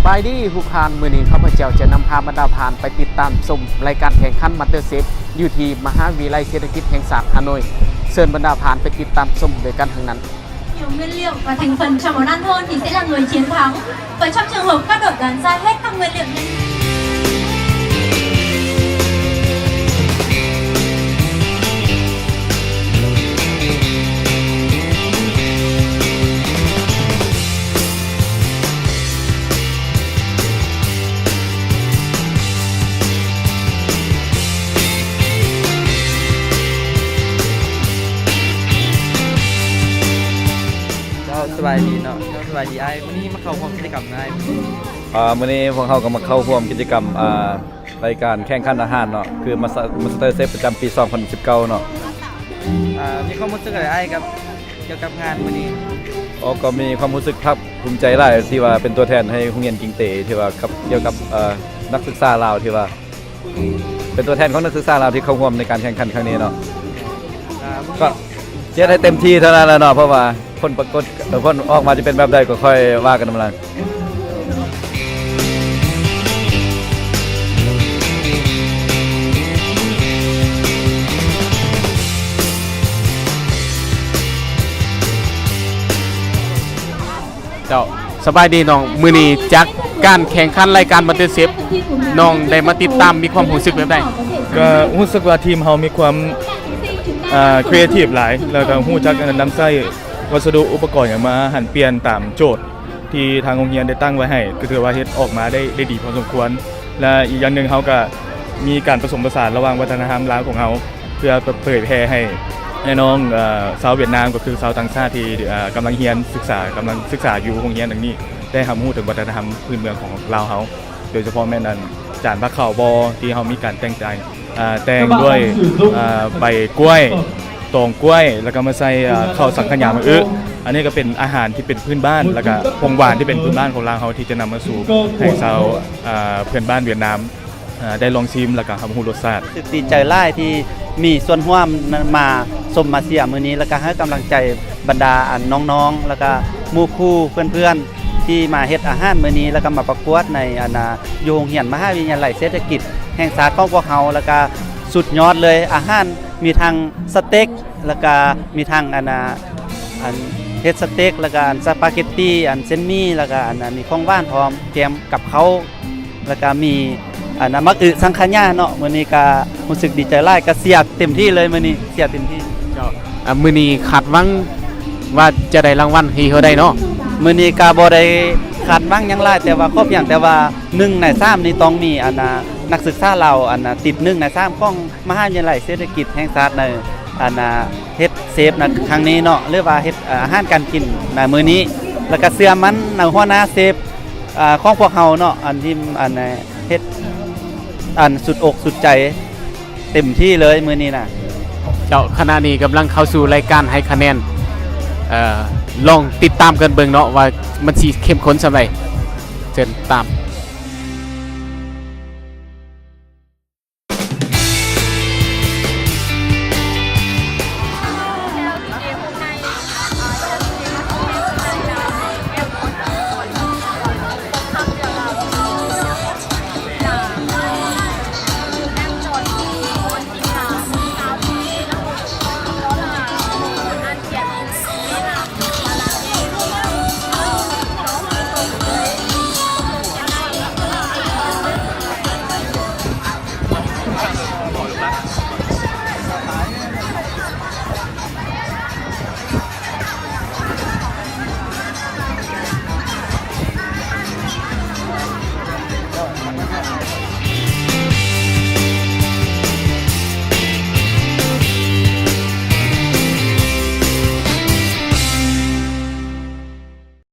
ສະບາຍດີທຸກທ່ານ, ມື້ນີ້ຂ້າພະເຈົ້າຈະນຳພາບັນດາທ່ານໄປຕິດຕາມຊົມລາຍການແຂ່ງຂັນມາສເຕີເຊຟ ຢູ່ທີ່ມະຫາວິທະຍາໄລເສດຖະກິດແຫ່ງຊາດຮ່າໂນ້ຍ. ເຊີນບັນດາທ່ານໄປຕິດຕາມຊົມດ້ວຍກັນທັງນັ້ນ. Nhiều nguyên liệu và thành phần trong món ăn thôn thì sẽ là người chiến thắng. Và trong trường hợp các đội đoán sai hết các nguyên liệu như ເຈົ້າ ສະບາຍດີເນາະ. ເຈົ້າ ສະບາຍດີອ້າຍ. ມື້ນີ້ມາເຂົ້າຮ່ວມກິດຈະກຳນະອ້າຍ? ອ່າ ມື້ນີ້ພວກເຮົາກໍມາເຂົ້າຮ່ວມກິດຈະກຳ ອ່າ ລາຍການແຂ່ງຂັນອາຫານເນາະ ຄືມາສ ມາສເຕີເຊຟປະຈຳປີສອງພັນສິບເກົ້າເນາະ. ອ່າ ມີຄວາມຮູ້ສຶກໃດອ້າຍ ກັບ ກ່ຽວກັບງານມື້ນີ້? ອໍ ກໍມີຄວາມຮູ້ສຶກພາກພູມໃຈຫຼາຍ ທີ່ວ່າເປັນຕົວແທນໃຫ້ໂຮງຮຽນກິງເຕ ທີ່ວ່າກັບ ກ່ຽວກັບ ເອີ ນັກສຶກສາລາວ ທີ່ວ່າເປັນຕົວແທນຂອງນັກສຶກສາລາວທີ່ເຂົ້າຮ່ວມໃນການແຂ່ງຂັນຄັ້ງນີ້ເນາະ. ອ່າ ກໍເຮັດໃຫ້ເຕັມທີ່ເທົ່ານັ້ນແຫຼະເນາະ ເພາະວ່າ ຜົນປາກົດ ເອີ ຜົນອອກມາຈະເປັນແບບໃດກໍຄ່ອຍວ່າກັນນຳຫຼັງ. ເຈົ້າ ສະບາຍດີນ້ອງ. ມື້ນີ້ຈາກການແຂ່ງຂັນລາຍການມາສເຕີເຊຟ ນ້ອງໄດ້ມາຕິດຕາມ ມີຄວາມຮູ້ສຶກແບບໃດ? ກໍຮູ້ສຶກວ່າທີມເຮົາມີຄວາມ ອ່າ ຄຣີເອທີບຫຼາຍ ແລ້ວກໍຮູ້ຈັກນຳໃຊ້ ວັດສະດຸອຸປະກອນຫຍັງມາຫັນປ່ຽນຕາມໂຈດທີ່ທາງໂຮງຮຽນໄດ້ຕັ້ງໄວ້ໃຫ້ ກໍຖືວ່າເຮັດອອກມາໄດ້ ໄດ້ດີພໍສົມຄວນ ແລະ ອີກຢ່າງໜຶ່ງເຮົາກໍມີການປະສົມປະສານລະຫວ່າງວັດທະນະທຳລາວຂອງເຮົາ ເພື່ອເຜີຍແຜ່ໃຫ້ ໃຫ້ນ້ອງ ເອີ ຊາວຫວຽດນາມ ກໍຄືຊາວຕ່າງຊາດທີ່ ເອີ ກຳລັງຮຽນສຶກສາ ກຳລັງສຶກສາຢູ່ໂຮງຮຽນແຫ່ງນີ້ ໄດ້ຮັບຮູ້ເຖິງວັດທະນະທຳພື້ນເມືອງຂອງລາວເຮົາ ໂດຍສະເພາະແມ່ນອັນຈານພາເຂົ້າບໍ່ ທີ່ເຮົາມີການແຕ່ງຈານ ອ່າ ແຕ່ງດ້ວຍ ອ່າ ໃບກ້ວຍ ຕອງກ້ວຍ ແລ້ວກໍມາໃສ່ ອ່າ ເຂົ້າສັງຂະຫຍາມາອຶ. ອັນນີ້ກໍເປັນອາຫານທີ່ເປັນພື້ນບ້ານ ແລ້ວກໍຂອງຫວານທີ່ເປັນພື້ນບ້ານຂອງລາວເຮົາ ທີ່ຈະນຳມາສູ່ໃຫ້ຊາວ ອ່າ ເພື່ອນບ້ານຫວຽດນາມ ອ່າ ໄດ້ລອງຊິມ ແລ້ວກໍຮັບຮູ້ລົດຊາດ. ຮູ້ສຶກດີໃຈຫຼາຍທີ່ມີສ່ວນຮ່ວມມາຊົມມາເຊຍມື້ນີ້ ແລ້ວກໍໃຫ້ກຳລັງໃຈບັນດາອັນນ້ອງໆ ແລ້ວກໍໝູ່ຄູ່ເພື່ອນໆ ທີ່ມາເຮັດອາຫານມື້ນີ້ ແລ້ວກໍມາປະກວດໃນ ອັນນ່າ ຢູ່ໂຮງຮຽນມະຫາວິທະຍາໄລເສດຖະກິດແຫ່ງຊາດຂອງພວກເຮົາ ແລ້ວກໍສຸດຍອດເລີຍ. ອາຫານມີທັງສະເຕັກ ແລ້ວກໍມີທັງ ອັນນ່າ ອັນເຮັດສະເຕັກ ແລ້ວກໍອັນສະປາເກັດຕີ ອັນເສັ້ນໝີ່ ແລ້ວກໍອັນນ່າ ມີຂອງຫວານພ້ອມ ແກ້ມກັບເຂົ້າ ແລ້ວກໍມີ ອັນນ່າ ໝາກອຶສັງຂະຫຍາເນາະ. ມື້ນີ້ກໍຮູ້ສຶກດີໃຈຫຼາຍ ກໍເຊຍເຕັມທີ່ເລີຍມື້ນີ້ ເຊຍເຕັມທີ່. ເຈົ້າ ອ່າ ມື້ນີ້ຄາດຫວັງວ່າຈະໄດ້ລາງວັນທີ່ເທົ່າໃດເນາະ? ມື້ນີ້ກໍບໍ່ໄດ້ຄາດຫວັງຫຍັງຫຼາຍ ແຕ່ວ່າຂໍພຽງແຕ່ວ່າໜຶ່ງໃນສາມນີ້ຕ້ອງມີ ອັນນ່າ ນັກສຶກສາລາວ ອັນນ່າ ຕິດໜຶ່ງໃນສາມຂອງມະຫາວິທະຍາໄລເສດຖະກິດແຫ່ງຊາດໃນ ອັນນ່າ ເຮັດເຊຟໃນຄັ້ງນີ້ເນາະ ຫຼືວ່າເຮັດ ເອີ ອາຫານການກິນໃນມື້ນີ້ ແລ້ວກໍເຊື່ອໝັ້ນໃນຫົວໜ້າເຊຟ ອ່າ ຂອງພວກເຮົາເນາະ ອັນທີ່ ອັນ ເຮັດ ອັນ ສຸດອົກສຸດໃຈ ເຕັມທີ່ເລີຍມື້ນີ້ນະ. ເຈົ້າ ຂະນະນີ້ກຳລັງເຂົ້າສູ່ລາຍການໃຫ້ຄະແນນ ເອີ ລອງຕິດຕາມກັນເບິ່ງເນາະ ວ່າມັນຊິເຂັ້ມຂຸ້ນສ່ຳໃດ. ເຊີນຕາມ.